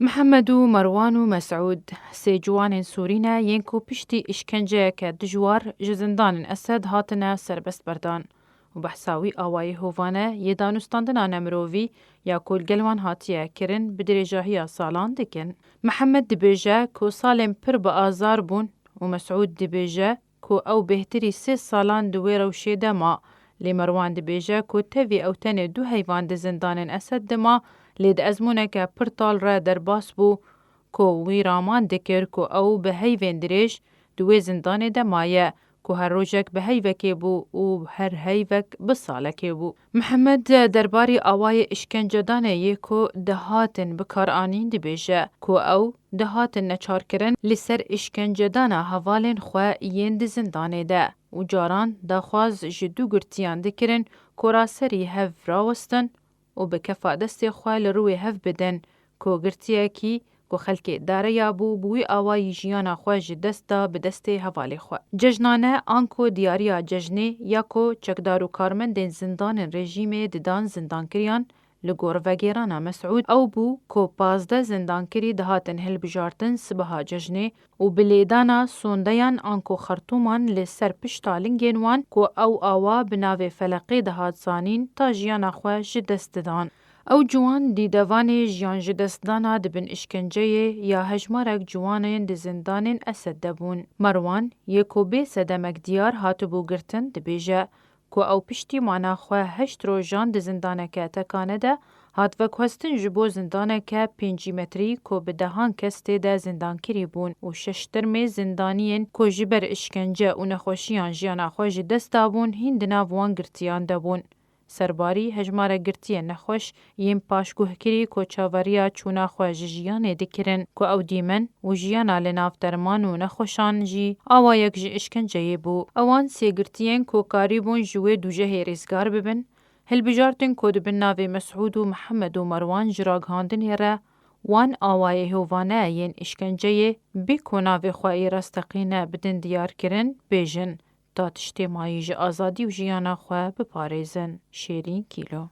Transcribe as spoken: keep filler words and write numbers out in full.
Mihemed û Merwan û Mesûd, sê ciwanên Sûrî ne yên ku piştî îşkenceyeke dijwar ji zindanên Esed hatine serbestberdan û behsa wî awayê hovane yê danûstandina nemirovî ya ku li gel wan hatiye kirin bi dirêjahiya salan dikin. Mihemed dibêje ku salên pir bi azar bûn û Mesûd dibêje ku ew bêhtirî sê salan di wê rewşê de ma. Lê Merwan dibêje ku tevî ew tenê du heyvan di zindanên Esed de ma, lê di ezmûneke pir tal re derbas bû ku wî raman dikir ku ew bi heyvên dirêj di wê zindanê de maye, ku her rojek bi heyvekê bû û her heyvek bi salekê bû. Mihemed derbarê awayê îşkencedanê yê ku dihatin bikaranîn dibêje ku ew dihatin neçarkirin li ser îşkencedana hevalên xwe yên di zindanê de û caran daxwaz ji du girtiyan dikirin ku raserî hev rawestin û bi kefa destê xwe li rûyê hev bidin ku girtiyekî ku xelkê dareya bû, bi wî awayî jiyana xwe ji dest da bi destê hevalê xwe. Cejnane anku diyariya cejnê ya ku çekdar û karmendên zindanên rejîmê didan zindankiriyan, li gor vegêrana Mesûd ew bû ku pazdeh zindankirî dihatin hilbijartin sibeha cejnê û bi lêdana sondeyan anku xertûman li ser pişta lingên wan ku ew awa bi navê feleqê dihat zanîn ta jiyana xwe ji dest didan. Ew ciwan dîdevanê jiyan ji destdana di bin îşkenceyê ya hejmarek ciwanên di zindanên Esed de bûn. Merwan, yê ku bê sedemek diyar hatibû girtin, dibêje ku ew piştî mana xwe heşt rojan di zindaneke tekane de hat veguhestin ji bo zindaneke pêncî metrî ku bi dehan kes tê de zindankirî bûn û şeş termê zindaniyên ku ji ber îşkence û nexweşiyan jiyana xwe ji dest dabûn hîn di nav wan girtiyan de bûn. Serbarî hejmarek girtiyên nexweş yên paşguhkirî ku çaveriya çûna xwe ji jiyanê dikirin ku ew dîmen û jiyana li nav derman û nexweşan jî awayek ji îşkenceyê bû. Ewan sê girtiyên ku karîbûn ji wê dûjehê rêzgar bibin, hilbijartin ku di bin navê Mesûd û Mihemed û Merwan ji ragihandinê re wan awayê hovane yên îşkenceyê bê ku navê xwe yê rasteqîne bidin diyar kirin, bêjin, ta tiştê mayî ji azadî û jiyana xwe biparêzin. Şêrîn Kîlo.